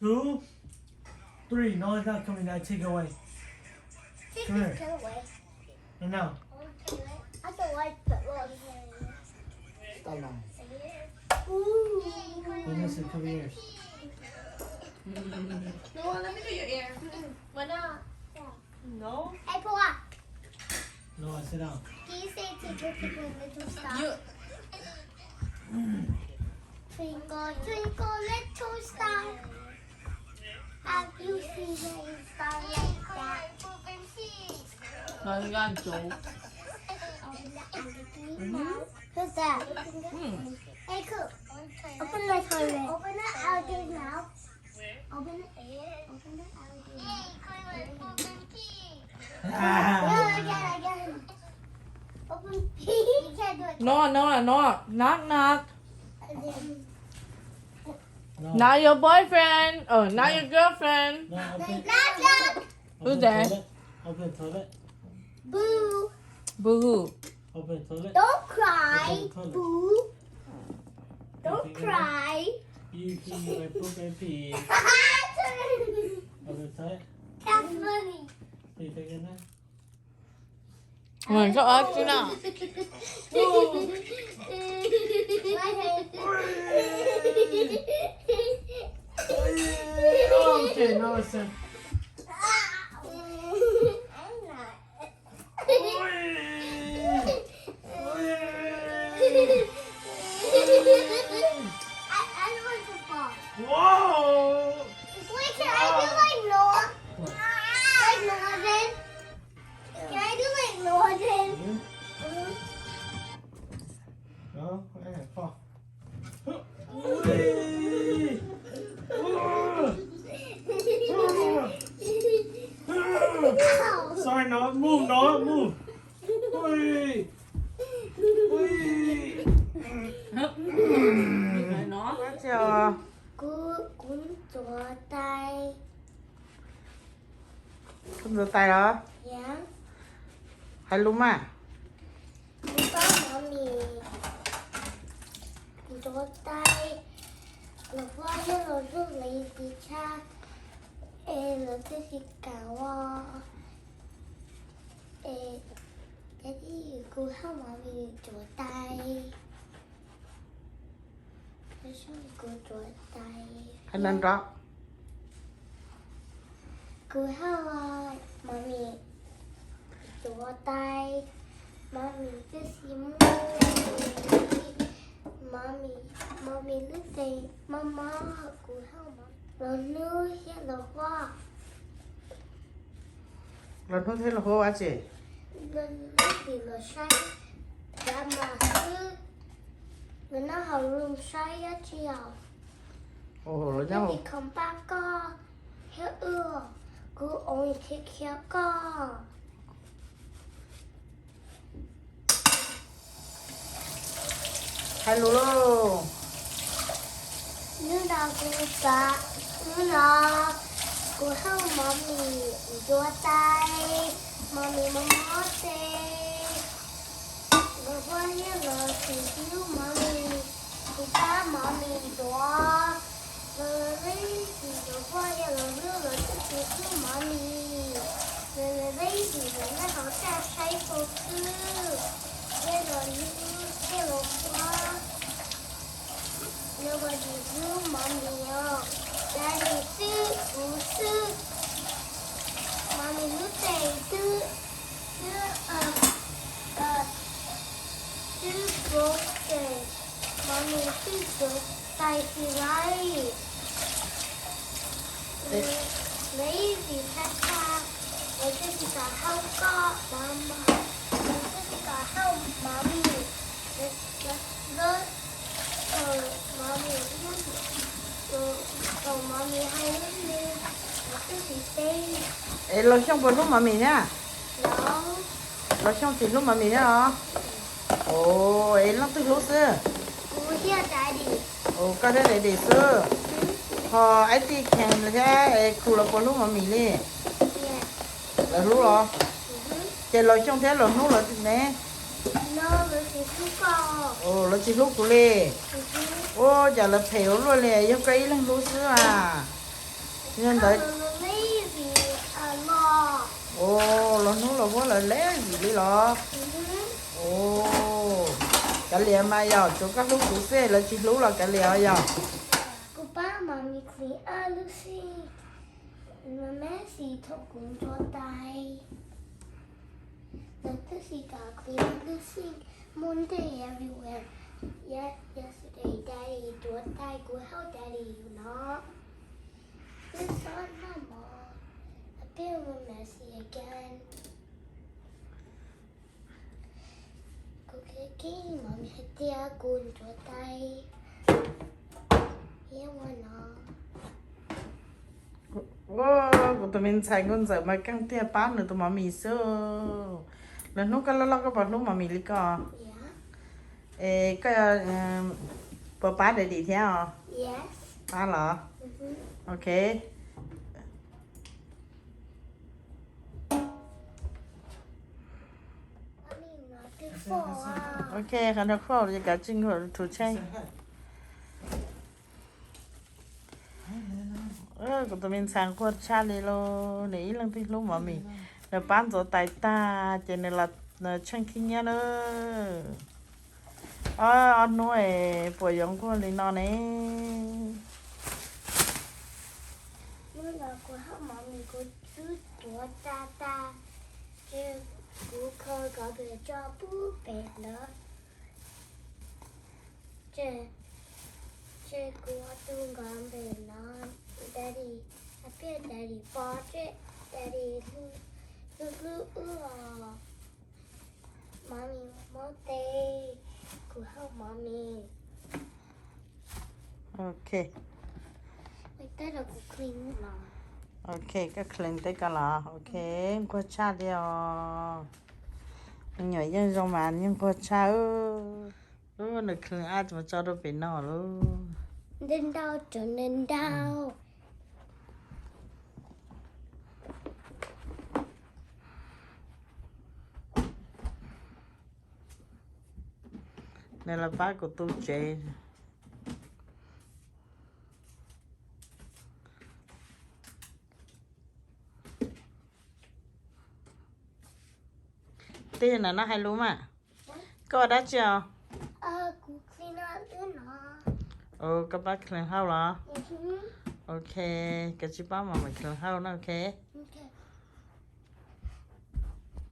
Two, three. No, it's not coming. I take it away. Come here. No, no. I don't like the one. Stop lying. Ooh. Vanessa, come here. No, let me do your ear. Why not? Yeah. No. Hey, Paula. No, sit down. Can you say twinkle, twinkle, little star? You Twinkle, twinkle, little star. Have you seen a star like that? No, you got jokes. Who's that? Hmm. Hey, Coop. Open the toilet. Open the alligator mouth. Open it. Open it out again. No, again, again. Open. You can't do it. No, no, no. Knock, knock. Again. No. Not your boyfriend. Oh, not your girlfriend. No, open. Knock, knock. Who's that? Open toilet. Boo. Boo hoo. Open toilet. Don't cry, Boo. Don't cry. You pee my poop and pee. Open toilet. That's funny. Pee together. Ua tso ob tsi no. Okay, no, sir. I, I don't want to fall. Whoa! Wait, can I do like Noah? Like Noah then? Can I do like Noah then? Mm-hmm. No, eh, fall. Ui. Sorry, no, move, no, move. Ui. Ui. Kuv, kuv ntxuav tais. Koj ntxuav tais los? Hais lus mas. Kuv pab Mami ntxuav tais. Los Paj Yeeb los hlub lawv tiv tshaj, es lawv twb tsis kam ua. Es, es kuv haj Mami ntxuav tais. Kuv ntxuav tais. Hais nrov nrov. Kuv haj Mami ntxuav tais. Mami twb tsis muaj, Mami, Mami lub tais mob mob, kuv haj Mami los hnub thiab los huab. Los hnub thiab los huab ua tsi? Los hnub tim los saib drama xwb. Los nyob hauv room saib dab tsi os? Nyob tim khoom pab koj thiab wb, kuv ua khiav khiav koj. Hais lus lauj. Hnub no kuv, hnub no kuv haj Mami ntxuav tais, Mami mob mob tes. Los Paj Yeeb los tsis hlub Mami, kuv pab Mami ntxuav. Los Lazy, los Paj Yeeb los hlub los twb tsis hlub Mami. Los Lazy los nyob hauv txaj saib Facebook xwb, thiab los hlub thiab los huab. Nobody hlub Mami os. Daddy xwb, kuv xwb. Mami lub tais twb, twb, twb broken. Mami twb ntxuav tais tsis laib. Lazy tag tag, lawv twb tsis kam hau koj, Mama, lawv twb tsis kam hau Mami. Lawv, thaum Mami, thaum Mami hais lub npe, lawv twb tsis teb. Es Los Xyooj puas hlub Mami thiab? Los Xyooj tsis hlub Mami thiab os? Os, es leej twg hlub xwb? Kuv thiab Daddy. Os, koj thiab Daddy xwb. Ho Aib Tij Khees thiab Khu los puas hlub Mami li? Lawv hlub los? Ces Los Xyooj thiab Los Hnub lawv ne? Os, lawv tsis hlub kuv li. Ua cas lawv phem ua luaj li, yog koj ib leeg hlub xwb as. Yog ntawd. Ua, lawv hnub los huab lawv lazy li los? Ua, kav liam mas yog tsuav koj hlub kuv xwb, lawv tsis hlub los kav liam os yog. Kuv pab Mommy clean up lub sink. Messy thaum kuv ntxuav tais. Lawv twb tsis kam clean up lub sink. Monday everywhere. Yes, yesterday Daddy ntxuav tais, kuv help Daddy no. Twb xob noj mov. A bit messy again. Kuv khib khib Mommy hais tias kuv ntxuav tais. Yog ua no. Ua, kuv tus me ntxhais nkauj ntxawm mas keej tiag, pab nws tus Mommy xwb. Lwm hnub koj loj loj koj puas hlub Mommy li ko? Es koj puas pab Daddy thiab os? Pab los? Ok. Ok, qhov no koj kav tsij nkaug tus tsheb. Kuv tus me ntxhais nquag tshaj li lauj, nws ib leeg twb hlub Mommy. Nws pab ntxuav tais tag ces nws los tsheej khib nyiab na. Ob hnub es puas yuav nquag li no ne? Hnub no kuv help Mommy, kuv twb ntxuav tais tag, ces kuv kho garbage tso pub pem ntawd. Ces, ces kuv ua tus garbage no, Daddy, a bit Daddy pom ces Daddy hlub hlub wb os. Mommy mob tes, kuv help Mommy. Ok. Ok, koj clean tej ko los? Ok, nquag tshaj li os. Me nyuam yeej zoo mas yeej nquag tshaj. Ub, nws clean up mus tso rau pem no lauj. Ntau ntau rau ntau ntau. Nws los pab kuv tu tsev. Tej no no hais lus mas. Koj ua dab tsi os? Koj pab clean house los? Ok, koj tsis pab Mommy clean house na, ok.